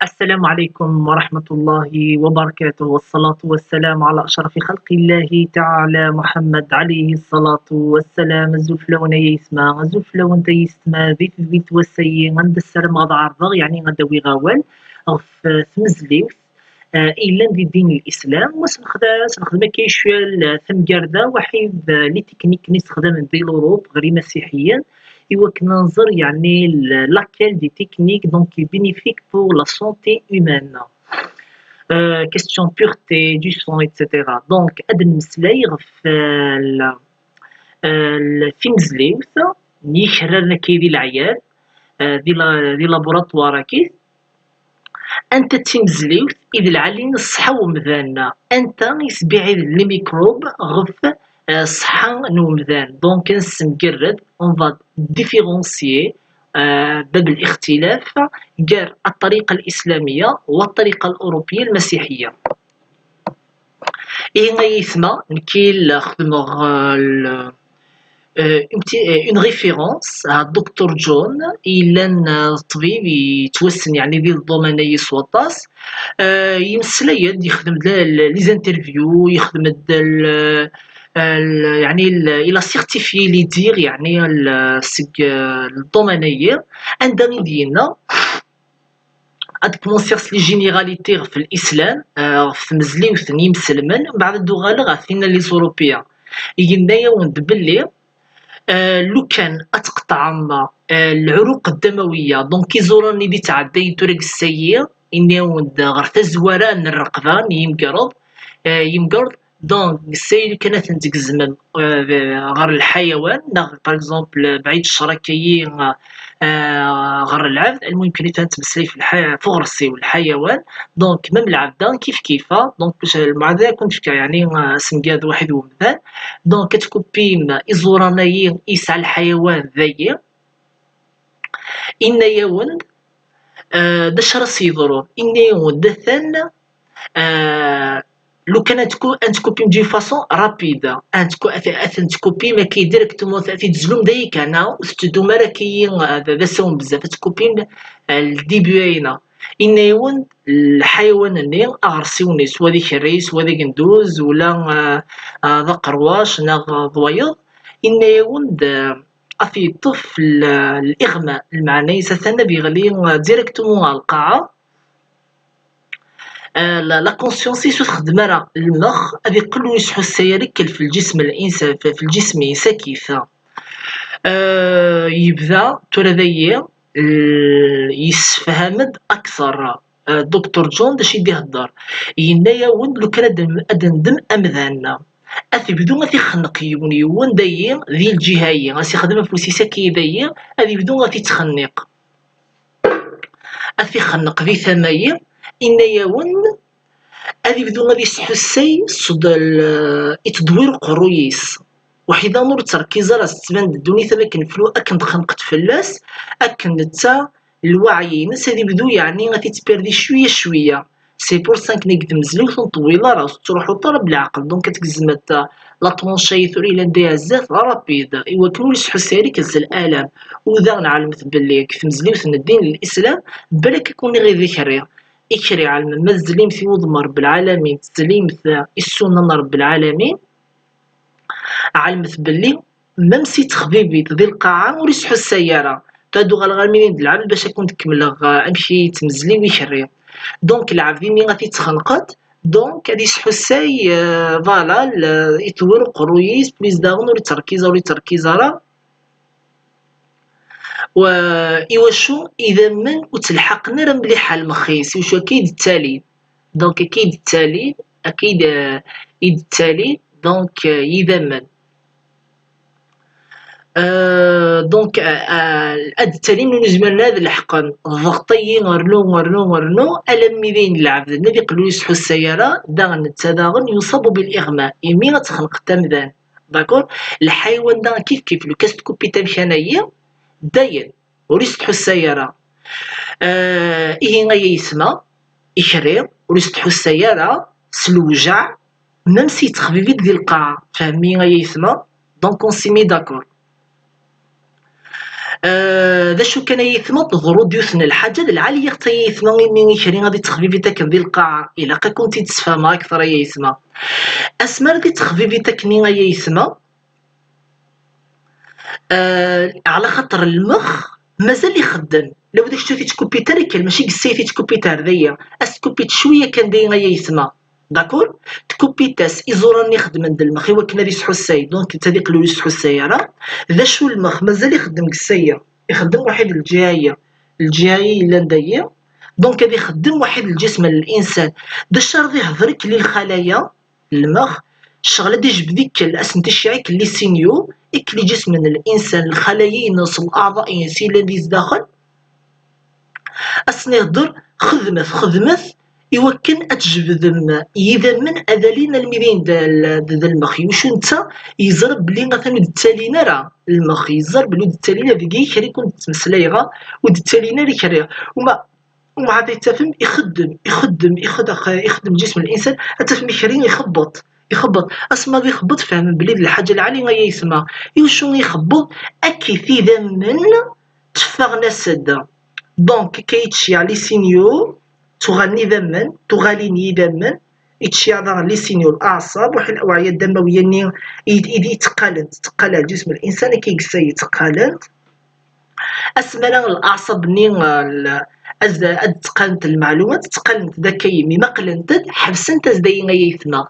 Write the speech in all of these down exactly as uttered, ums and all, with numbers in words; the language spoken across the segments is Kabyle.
السلام عليكم ورحمة الله وبركاته، والصلاة والسلام على أشرف خلق الله تعالى محمد عليه الصلاة والسلام. Azul fell-awen ay aytma, azul fell-awen ay yessetma, di tedwilt wass-agi anda ssarameɣ ad ɛerḍeɣ, yeɛni ad d-awiɣ awal ɣef tmezliwt, eh, yellan di ddin n Lislam. Wa s-nexda-, s-nexdem akka icwal, eh, tamgerda, waḥid, eh, les techniques i ssexdamen di l'Europe ɣer imasiḥiyen, i wakken ad nẓer, yeɛni, l-, laquelle des techniques, donc, est bénéfique pour la santé humaine. Euh, question pureté du sang, et cetera. Donc, ad nmeslay ɣef, euh, l-, euh, l-, timezliwt n yikerraren akka di leɛyad, euh, di la-, di laboratoire-agi. Anta d timezliwt i d lɛali n ṣṣeḥḥa n umdan? Anta i yesbiɛiden les microbes ɣef, euh, ṣṣeḥḥa n umdan? Donc, ad nessemgarred, on va différencier, euh, bab lixtilaf gar الطريقة الإسلامية والطريقة الأوروبية المسيحية. Ihi ay aytma, nekki la xedmeɣ, euh, l-, euh, une ti-, euh, une référence à Docteur John, yellan, euh, d ṭṭbib yettwassen, yeɛni, di domaine-agi s waṭas. Euh, yemmeslay-d, yexdem-d la-, la-, les interviews, yexdem-d l-, l-, yeɛni, l-, il a certifié les dires, yeɛni, l-, seg, euh, le domaine-agi, anda i d-yenna, ad kmunsir s les généralités ɣef l'islam, euh, ɣef tmezliwt n yimselmen, mbeɛd ad d-uɣaleɣ ɣef tinna n les Européens. Yenna-yawen-d belli, euh, lukan ad tqeṭɛem, euh, العروق الدموية, donc iẓuran i d-ittɛeddayen tura deg ssagi, yenna-yawen-d ɣer tazwara n rreqba n yimgerḍ, euh, yimgerḍ, donc, ssayel kan ad ten-tgezmem, euh, ɣer lḥayawan, neɣ, par exemple, bɛid ccṛ akka-yi, euh, ɣer lɛebd, المهم kan ad nettmeslay f lḥa-, f uɣersiw, lḥayawan, donc, même lɛebd-a, kif kif, ah, donc, lmuɛadala ad kent-fkeɣ, yeɛni, euh, asemgad waḥid n umdan, donc, ad tkupim iẓuran-ayi i yesɛa lḥayawan dayi, inna-yawen-d, euh, d acu ara s-yeḍrun, inna-yawen-d atan, euh, lukan ad tku-, ad tkupim d'une façon rapide, ad tku-, ad, ad ten-tkupim akka directement, ad t-id-tezlum dayi kan, ah, ur tettedum ara akka-yi, ah, d, d asawen bezzaf, ad tkupim, ah, le début-ayna. Inna-yawen lḥayawan-nni aɣersiw-nni, s wa d ikerri, s wa d agenduz, ula, ah, ah, d aqerwac, neɣ, ah, d wayeḍ, inna-yawen-d, ah, ad t-yeṭṭef l-, l'iɣma, lmeɛna-is atan ad yeɣli, ah, directement ɣer lqaɛa. Euh, la, la conscience-is ur txeddem ara, lmex ad iqqel ur yesḥussay ara ikkel f lǧism l-ins-, f, f lǧism-is akkit. Euh, yebda tura dayi, l-, yessefham-d akteṛ, euh, Docteur John d acu i d-iheddeṛ. Yenna-yawen-d lukan ad n-, ad nendem amdan, ad t-ibdu ad t-ixneq yiwen yiwen dayi di lǧiha-yi, ad s-ixdem afus-is akka dayi, ad ibdu ad t-ittxenniq. Ad t-ixneq di tama-yi, inna-yawen ad ibdu ad isḥussay s d-, itedwir uqerruy-is. Waḥid-a ur itterkiz ara, s tettban-d ddunit am akken flu, akken txenqet fell-as, akken netta lwaɛyi-ines ad ibdu, yeɛni, ad t-ittpirdi cwiya cwiya. C'est pour ça akken deg tmezliwt ur nṭewwil ara, ur tettruḥuḍ ara belɛaqel. Donc, ad tgezmeḍ la tranchée tura yellan d aɛezzat, d rapide, i wakken ur yesḥussi ara ikez l'alam. U daɣen ɛelmet belli deg tmezliwt n ddin n Lislam, balak ad ken-iɣiḍ ikerri. Ikerri, ɛelmem ma tzelimt i wuḍem n Ṛebbi lɛalamin, tzelimt i ssunna n Ṛebbi lɛalamin, ɛelmet belli même si texbibit di lqaɛa ur isḥussay ara. Ad uɣaleɣ armi d lɛebd bac ad kent-kemmleɣ, uh, amek i yettmezliw ikerri. Donc, lɛebd imi ad t-ittxenqet, donc, ad isḥussay, uh, voilà, l-, itewwir uqerruy-is, plus daɣen ur itterkiz, ur itterkiz ara. Wa-, iwacu idammen ur ttelḥaqen ara mliḥ ar lmex-is, iwacu akka i d-ttalin. Donc, akka i d-ttalin, akka i d-, i d-ttalin, donc, uh, idammen. Euh, donc, euh, euh, ad d-ttalin ur zmiren ad leḥqen. Ḍɣeṭ-iyi, rnu, rnu, rnu, alammi d ayen lɛebd-nni ad iqqel ur yesḥussay ara, daɣen netta daɣen yuṣabu bil iɣma, imi ad texneq tamdan. D'accord? Lḥaywan daɣen kif kif, lukan s-tkupit amkan-ayi, dayen, ur is-tḥussay ara. Euh, ihi ay aytma, ikerri, ur is-tḥussay ara s lewjaɛ, même si yettxbibid di lqaɛa. Fehmi ay aytma? Donc, on s'est mis d'accord. Eh, d acu kan ay aytma, teḍru-d yiwet n lḥaǧa d lɛali, ay aytma, imi ikri ad ittexbibit akken di lqaɛa, ilaq ad kent-id-sfehmeɣ akteṛ ay aytma. Asmi ara d-ittexbibit akken ay aytma, eh, ɛla xaṭer lmex mazal ixeddem. Law d kečč ur t-ittkupit ara kan, mačči gessay t-ittkupit ar daya. As-ttkupit cwiya kan dayi ay aytma. D'accord? Tkupit-as iẓuran ixeddmen d lmex i wakken ad isḥussay, donc netta ad iqqel ur isḥussay ara. D acu lmex? Mazal ixeddem gessaya. Ixeddem waḥid lǧiha-yi. Lǧiha-yi yellan dayi. Donc ad ixeddem waḥid lǧism n linsan. D acu ara d-ihder ikli lxalaya? Lmex, ccɣel ad d-ijbed ikkel, ad sent-iceyyeɛ ikli sinyu, ikli ǧism n linsan, lxalaya-ines, leɛḍa-ines yellan di zdaxel. Ad sen-ihder, xedmet, xedmet, i wakken ad tjebdem yidammen ad alin almi d ayen d, d, d lmex. Iwacu netta yeẓra belli atan ur d-ttalin ara lmex, yeẓra belli ur d-ttalin ara deg yiker i kun-d-ttmeslayeɣ, ur d-ttalin ara i kra. Uma, Umɛad ad tafem ixeddem, ixeddem, ixeddem, ixeddem ǧism n linsan, ad tafem ikri ixebbeḍ, ixebbeḍ. Asma d ixebbeḍ, fehmem belli d lḥaǧa lɛali ay aytma. Iwacu ixebbeḍ? Akkit idammen tteffɣen-as-d. Donc, akka yettceyyeɛ les signaux, ttuɣalen idammen, ttuɣalin yidammen, yettceyyeɛ daɣen les signaux, leɛṣab, waḥil awɛya ddamawiya-nni i, i, i tteqqalent, tteqqal ar ǧism n linsan, akka i yessa yetteqqalent. Asmi ara leɛṣab-nni, eh, l-, ad, ad d-tteqqalent lmeɛlumat, tteqqalent-d akka yimi, ma qqlent-d, ḥebsent-as-d ayen ay aytma.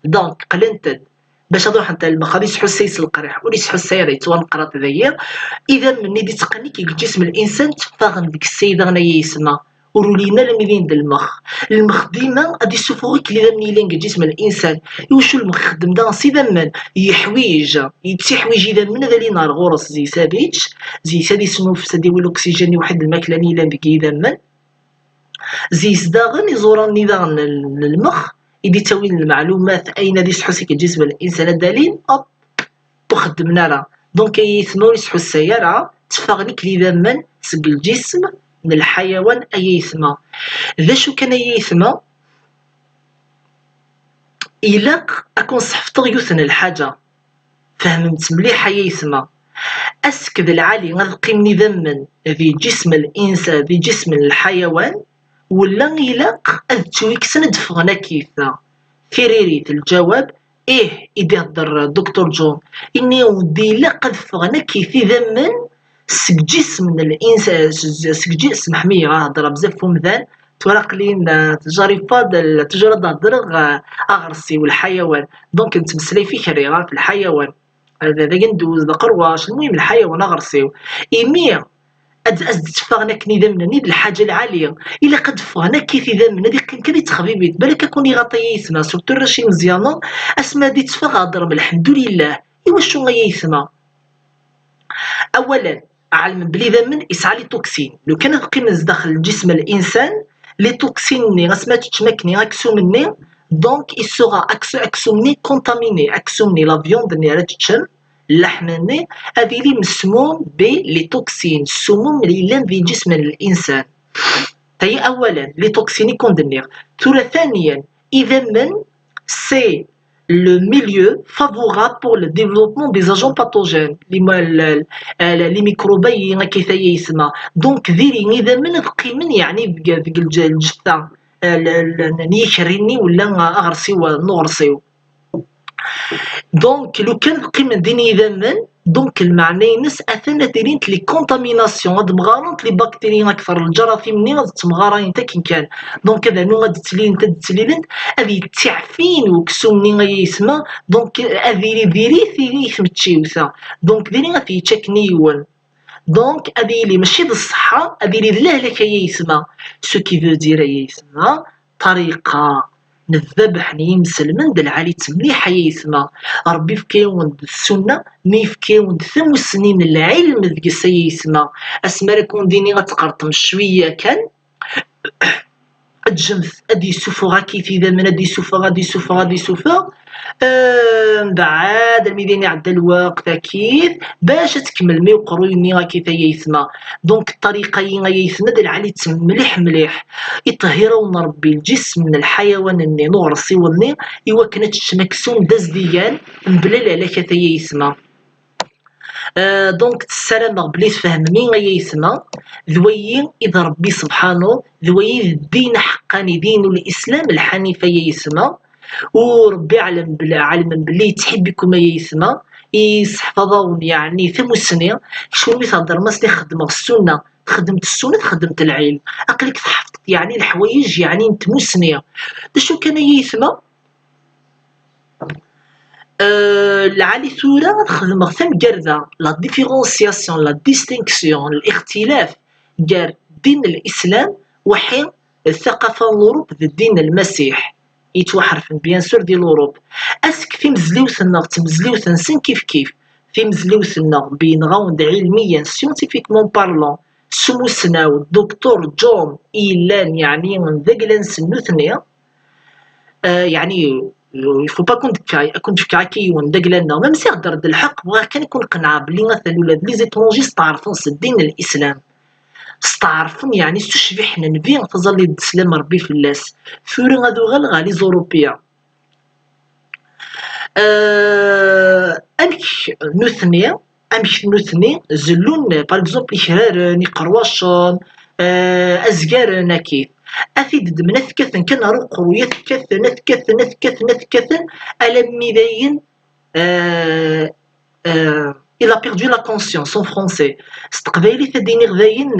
Donc, qqlent-d. Bac ad ruḥent ar lmex, ad isḥussay s leqriḥ, ur isḥussay ara, yettwaneqraḍ dayi. Idammen-nni d-itteqqen ikk deg ǧism n linsan, tteffɣen deg ssay daɣen ay aytma. Ur ulin ara mi din d lmex. Lmex dima ad isufuɣ ikk idammen yellan deg ǧism n linsan. Iwacu lmex ixeddem daɣen s idammen? Yeḥwij, yettiḥwij idammen ad alin ar ɣur-s. Zik-s ad yečč, zik-s ad isnuffes, ad iwin l'oxygène i waḥid lmakla-nni yellan deg idammen. Zik-s daɣen iẓuran-nni daɣen n, n lmex i d-ittawin lmeɛlumat, ayen ad isḥus ikk ǧism n linsan ad alin, hop, ur xeddmen ara. Donc, ay aytma ur isḥussay ara, tteffɣen ikk d idammen seg lǧism n lḥayawan, ay aytma. D acu kan, ay aytma, ilaq ad kun-sḥefḍeɣ yiwet n lḥaǧa. Fehmemt mliḥ, ay aytma. Asekk d lɛali ad qqimen idammen di ǧism n linsan, di ǧism n lḥayawan, wala ilaq ad ttwikksen ad d-ffɣen akkit? Tiririt, lǧawab, ih, i d-ihedder Doctor John. Ini-awen-d ilaq ad ffɣen akkit idammen seg ǧism n linsan, seg ǧi-, semḥem-iyi, ɣa heddreɣ bzaf f umdan, tura aql-in, eh, tjarifa d, tjara d-heddreɣ, eh, aɣersiw, lḥayawan. Donc, nettmeslay f ikerri, ɣef lḥayawan. Eh, d, d agenduz, d aqerwac, lmuhim, lḥayawan, aɣersiw. Imi ad, ad d-tteffɣen akken idammen-nni d lḥaǧa lɛali. Ilaq ad d-ffɣen akkit idammen, ad iqqim kan ittexbibit. Balak ad kun-iɣaṭ ay aytma, surtout arrac imeẓyanen, asmi ad itteffeɣ, heddrem lḥemdulillah. Iwacu ay aytma? Awalen, ɛelmen belli idammen yesɛa les toxines. Lukan ad qqimen zdaxel lǧism n linsan, les toxines-nni, asmi ad teččem akkenni aksum-nni, donc, il sera aks-, aksum-nni contaminé, aksum-nni, la viande-nni ara teččem, llaḥm-nni, ad yili mesmum b les toxines, ssumum yellan di lǧism n linsan. Tayi awalen, les toxines i kun-d-nniɣ. Tura thaniyan, idammen, c'est le milieu favorable pour le développement des agents pathogènes, les ma-, le-, le-, les microbes, akkit ay aytma. Donc, diri idammen ad qqimen, yeɛni, deg, deg lǧ-, lǧetta, eh, le-, le-, n yikerri-nni wala aɣersiw, n uɣersiw. Donc, lukan qqimen din idammen, donc, lmeɛna-ines, atan ad ilint les contaminations, ad mɣarent les bactéries akteṛ, lǧaratim-nni ad ttemɣarayent akken kan. Donc, ad rnu ad ttlilent, ad ttlilent, ad yettiɛfin uksum-nni ay aytma, donc, ad yili diri-t i tmeččiwt. Donc, diri ad t-yečč akken i yiwen. Donc, ad yili mačči d ṣṣeḥḥa, ad yili d lehlak ay aytma. Ce qui veut dire ay aytma, ṭṭariqa n ddabeḥ n yimselmen d lɛali-tt mliḥ ay aytma. Ṛebbi yefka-yawen-d ssunna, mi yefka-yawen-d tamussni n lɛilm deg-s ay aytma. Asmi ara kun-d-iniɣ ad tqerṭem cwiya kan, ǧǧemt ad d-yessufeɣ akkit idammen, ad d-yessufeɣ, ad d-yessufeɣ, ad d-yessufeɣ. Eh, mbeɛd, almi d ayen iɛedda lweqt akkit, bac ad tkemmlem i uqerruy-nni akkit ay aytma. Donc, ṭṭariqa-yi ay aytma d lɛali-tt mliḥ mliḥ. Iṭehhir-awen Ṛebbi lǧism n lḥayawan-nni, n uɣersiw-nni, i wakken ad teččem aksum d azdigan, mebla lehlak ay aytma. Donc ssarameɣ belli tfehmem ay ayetma, d wayi i d Ṛebbi sebḥanu, d wayi d ddin aḥeqqani, dinu l-Islam lḥanif ay ayetma. U Ṛebbi ɛlem belli yettḥibbikum ay ayetma, yesseḥfaḍ-awen yeɛni tamussni. Kecc mi theddrem-as i xeddmeɣ ssunna, txeddmemt ssunna, txeddmemt lɛilm. Aql-ik tḥeffḍeḍ yeɛni leḥwayeǧ yeɛni n tmussni. D acu kan ay ayetma? Lɛali tura ad xedmeɣ tamgerda, la différenciation, la distinction, lixtilaf gar ddin n Lislam waḥi d ttaqafa n Lurup d ddin n Lmasiḥ, yettwaḥerfen bien sûr di Lurup. Ass-k timezliwt-nneɣ d tmezliwt-nsen kif kif. Timezliwt-nneɣ beyneɣ-awen-d ɛilmiyan, scientifiquement parlant, s umussnaw Docteur John i yellan yeɛni d agla-nsen nutni. Yeɛni il faut pas ad ken-d-fkeɣ akka yiwen d agla-nneɣ, même si ihedder-d lḥeqq, bɣiɣ kan ad ken-qenɛeɣ belli atan ula d les étrangers steɛṛfen s ddin n Lislam. Steɛṛfen yeɛni s ucbiḥ n Nnbi, taẓallit d sslam n Ṛebbi fell-as. Tura ad uɣaleɣ ɣer les Européens. Amek nutni, amek nutni zellun, par exemple, ikraren, iqerwacen, azgaren, akkit. Ad t-id-ddmen, ad t-kkaten kan ar uqerruy, ad t-kkaten, ad t-kkaten, ad t-kkaten, ad t-kkaten, alammi dayen il a perdu la conscience en français. S teqbaylit ad d-iniɣ dayen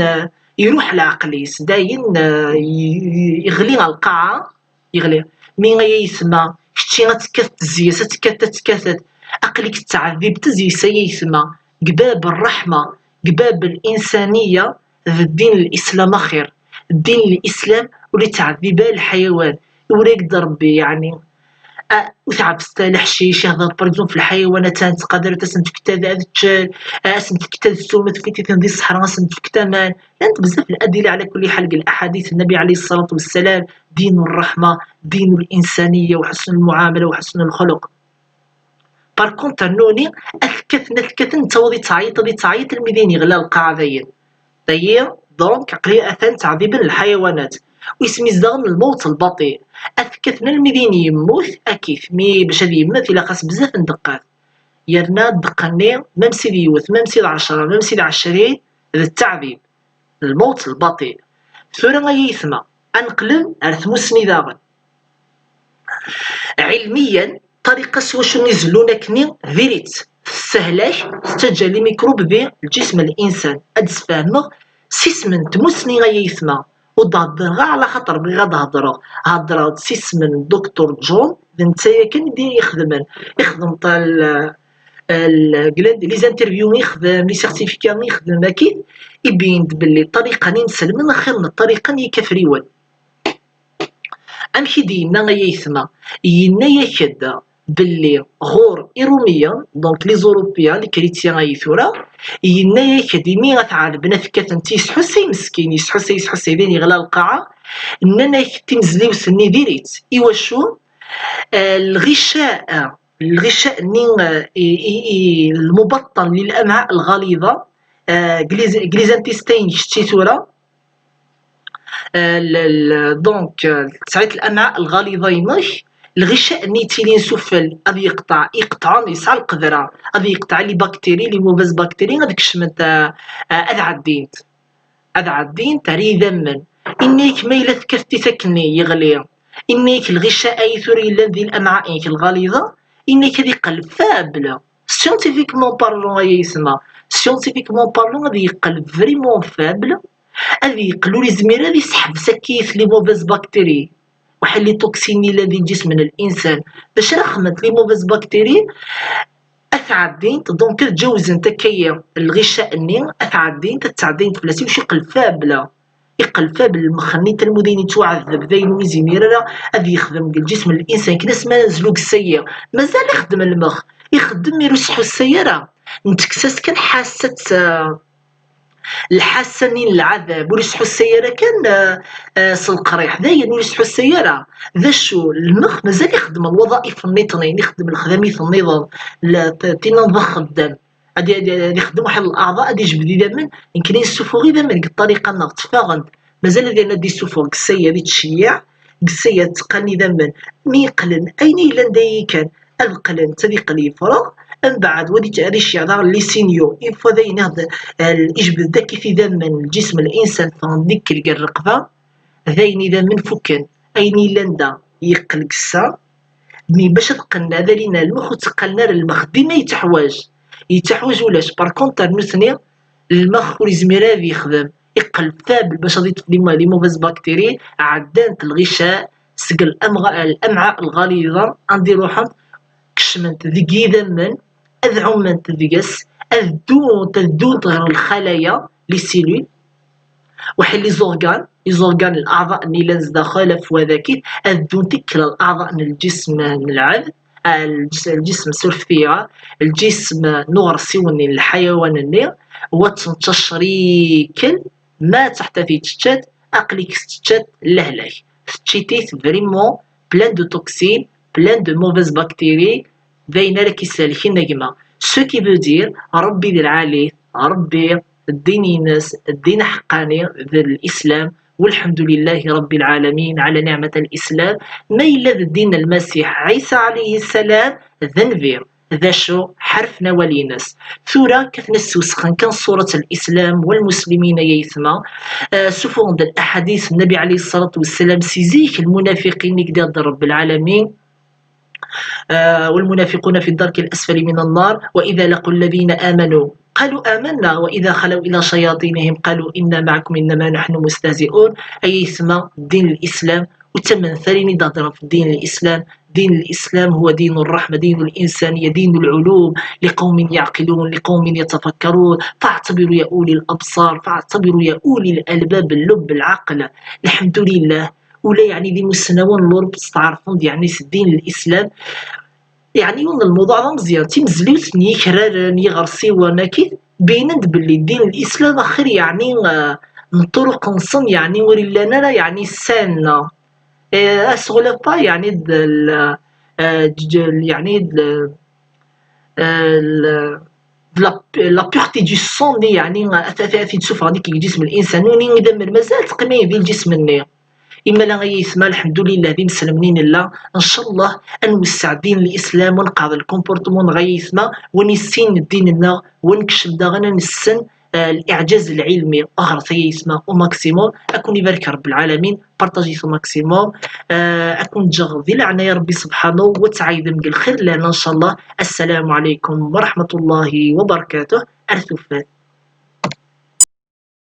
iruḥ leɛqel-is, dayen yeɣli ɣer lqaɛa, yeɣli. Mi ay ayetma, kečči ad tekkat tezzi-s, ad tekkat, ad tekkat, aql-ik tettɛeddibeḍ tezzi-s ay ayetma, deg bab ṛṛeḥma, deg bab linsaniya, d ddin n Lislam axir. Ddin n Lislam ur yettɛeddib ara lḥayawan, iwala-ak-d Ṛebbi yeɛni. Ur tɛeffset ara leḥcic, ihder par exemple f lḥayawan, atan ttqadar ad asen-tefket ad ččen, ad asen-tefket ad swen, ma tefket-iten di ṣṣeḥra ad asen-tefket aman. Llant bezzaf ladila ɛla kulli ḥal deg laḥadit n Nnabi ɛalayhi ṣṣalatu wassalam, din ṛṛeḥma, din linsaniya, uḥusn lmuɛamala, uḥusn lxuluq. Par contre nutni ad t-kkaten, ad t-kkaten, netta waḍ yettɛeyyiḍ, ad yettɛeyyiḍ almi dayen yeɣla lqaɛa dayen. Dayi, donc, aql-i atan ttɛeddiben lḥayawanat. Wis mis daɣen lmewt lbaṭil. Ad t-kkaten almi dayen yemmut, akkit. Mi bac ad yemmet ilaq-as bezzaf n ddeqqat. Yerna ddeqq-nni, même si d yiwet, même si d ɛecṛa, même si d ɛecrin, d ttaɛdib. Lmewt lbaṭil. Tura ay ayetma, ad neqleb ar tmussni daɣen. Ɛilmiyan, ṭṭariqa s wacu i zellun akkenni, diri-tt, tessahlak, tettaǧǧa les microbes di lǧism n linsan. Ad d-sfehmeɣ s isem n tmussni ay ayetma. Ur d-heddreɣ ara ala xaṭer bɣiɣ ad d-heddreɣ. Heddreɣ-d s isem n Docteur John, d netta yakan i d-ixedmen. Ixdem tal, les interviews ixdem, les certificats ixdem, akkit, ibeyyen-d belli ṭṭariqa n inselmen axir n ṭṭariqa n yikafriwen. Amek i d-yenna ay ayetma? Yenna-yak-d belli ɣur Iṛumiyen, donc les Européens, les chrétiens ay tura, yenna-yak-d imi ad t-ɛedben ad t-kkaten, yesḥussay meskin, yesḥussay, yesḥussay, din yeɣla lqaɛa, nnan-ak timezliwt-nni diri-tt. Iwacu? Eh, lɣica, eh, lɣica-nni, eh, i, i, i, lmubaṭṭan lil amɛa lɣaliḍa, eh, deg les, deg les intestins kečči tura, donc tesɛiḍ lamɛa lɣaliḍa-inek, lɣica-nni yettilin sufell ad yeqṭeɛ, iqeṭɛen, yesɛa lqedra ad yeqṭeɛ les bactéries, les mauvaises bactéries ad kecment, ad ɛeddint, ad ɛeddint ar yidammen. Inna-yak ma yella tekkat-it akkenni yeɣli, inna-yak lɣica ay tura yellan di lamɛa-inek lɣaliḍa, inna-yak ad iqqel faible. Scientifiquement parlant ay ayetma, scientifiquement parlant ad yeqqel vraiment faible, ad yeqqel ur yezmir ad iseḥbes akkit les mauvaises bactéries, waḥi les toxines yellan di lǧism n linsan. D acu ara xedment les mauvaises bactéries? Ad t-ɛeddint, donc ad ǧawzent akka-yi lɣica-nni, ad t-ɛeddint, ad ttɛeddint fell-as, iwacu iqqel faible. Iqqel faible lmex-nni, talmudayin yettwaɛdeb, d ayen ur yezmir ara ad yexdem deg lǧism n linsan, kan asmi ara nezlu deg sayyi. Mazal ixeddem lmex, ixeddem mi ur yesḥussay ara. Nettekkes-as kan ḥassa-tt, lḥassa-nni n lɛadab, ur yesḥussay ara kan, eh, eh, s leqriḥ, d ayen ur yesḥussay ara. D acu, lmex mazal ixeddem lwaḍaif nniḍen, ixeddem lexdamit nniḍen, la, t-, tinna d axeddam. Ad, ad, ad ixeddem waḥed leɛḍa, ad ijbed idammen, nekni yessufuɣ idammen deg ṭṭariqa-nneɣ, ttfaɣen-d. Mazal ad yerna ad d-isuffeɣ deg ssayya, ad ittceyyiɛ, deg ssayya ad tteqqalen idammen. Mi yeqqlen, ayen i yellan d ayi kan, ad qqlen, ad iqqel yefreɣ, Mbeɛd, wad ittɛerric daɣen les signaux. Une fois d ayen iɣed, eh, ijbed-d akk idammen n lǧism n linsan ffɣen-d ikkel gar rreqba, d ayen idammen fukken. Ayen yellan da yeqqel deg ssa, mi bac ad qqnen ad alin ar lmex ur tteqqalen ara lmex, dima yettaḥwaj. Yettaḥwaj ulac. Par contre, ar nutni, lmex ur yezmir ara ad yexdem. Iqqel faible bac ad yeṭṭef les mau-, les mauvaises bactéries, ɛeddant lɣica seg lamɣa-, lamɛa lɣaliḍa, anda i ruḥent, kecment deg yidammen, ad ɛument deg-s, ad ddunt, ad ddunt ɣer lxalaya, les cellules, waḥi les organes, les organes, leɛḍaء-nni yellan zdaxel, afwad-agi, ad ddunt ikkel leɛḍaء n lǧism n lɛebd, ah, lǧis-, lǧism, surfet-iyi, lǧism n uɣersiw-nni, n lḥayawan-nni, wa ttenčacrikel, ma d taḥtafit tečča-t, aql-ik tečča-t lehlak. Teččit-it vraiment plein de toxines, plein de mauvaises bactéries, d ayen ara k-iselken a gma. Ce qui veut dire, Ṛebbi d lɛali, Ṛebbi ddin-ines, ddin aḥeqqani d l'islam, والحمد لله رب العالمين على نعمة الإسلام. Ma yella d ddin n Lmasiḥ Ɛisa alayhi ssalam, d nnbi. D acu? Ḥerfen awal-ines. Tura kkaten ad ssewsxen kan ṣṣurat n l'islam والمسلمين ay aytma. Ah, ssufɣen-d l'aḥadit n Nnabi alayhi ṣṣalatu wassalam si zik, lmunafiqin i yedda d Ṛebbi lɛalamin. Ah, والمنافقون في الدرك الأسفل من النار وإذا لقوا الذين آمنوا قالوا آمنا وإذا خلوا إلى شياطينهم قالوا إنا معكم إنما نحن مستهزئون. Ay aytma, ddin n l'islam ur ttamnen ara ayen i d-hedren ɣef ddin n l'islam. دين الإسلام هو دين الرحمة، دين الإنسانية، دين العلوم، لقوم يعقلون، لقوم يتفكرون، فاعتبروا يا أولي الأبصار، فاعتبروا يا أولي الألباب، اللب، العقل. الحمد لله. Ula yeɛni d imussnawen n Luṛup steɛṛfen-d yeɛni s ddin n l'islam. Yeɛni yiwen n lmuḍuɛ d ameẓyan, timezliwt n yikraren, yiɣersiwen, akkit, beynen-d belli ddin n l'islam axir yeɛni, ah, n ṭṭuruq-nsen yeɛni ur illan ara yeɛni saines. Eh, aseɣlaf-a yeɛni d l-, eh, ǧ-, yeɛni d l-, eh, l-, d la, la pureté du sang-nni, yeɛni, eh, t-, t-, t-id-ssufɣen deg lǧism n linsan, ur nini d amer mazal teqqim di lǧism-nni. Imala ay aytma, lḥemdulillah, d imeslmen i nella, ncallah ad nwesseɛ ddin n l'islam, ad nqeɛɛed le comportement-nneɣ ay aytma, wa nissin ddin-nneɣ, wa nekcem daɣen ad nessen, eh, l'iɛǧaz lɛilmi, ɣret ay aytma au maximum, ad ken-ibarek Ṛebbi lɛalamin, partajit au maximum, eh, ad ken-ǧǧeɣ di leɛnaya Ṛebbi subḥanahu, wa tɛeydem deg lxir llan, ncallah. Assalamu ɛalaykum wa raḥmatullahi wa barakatuh. Ar tufat.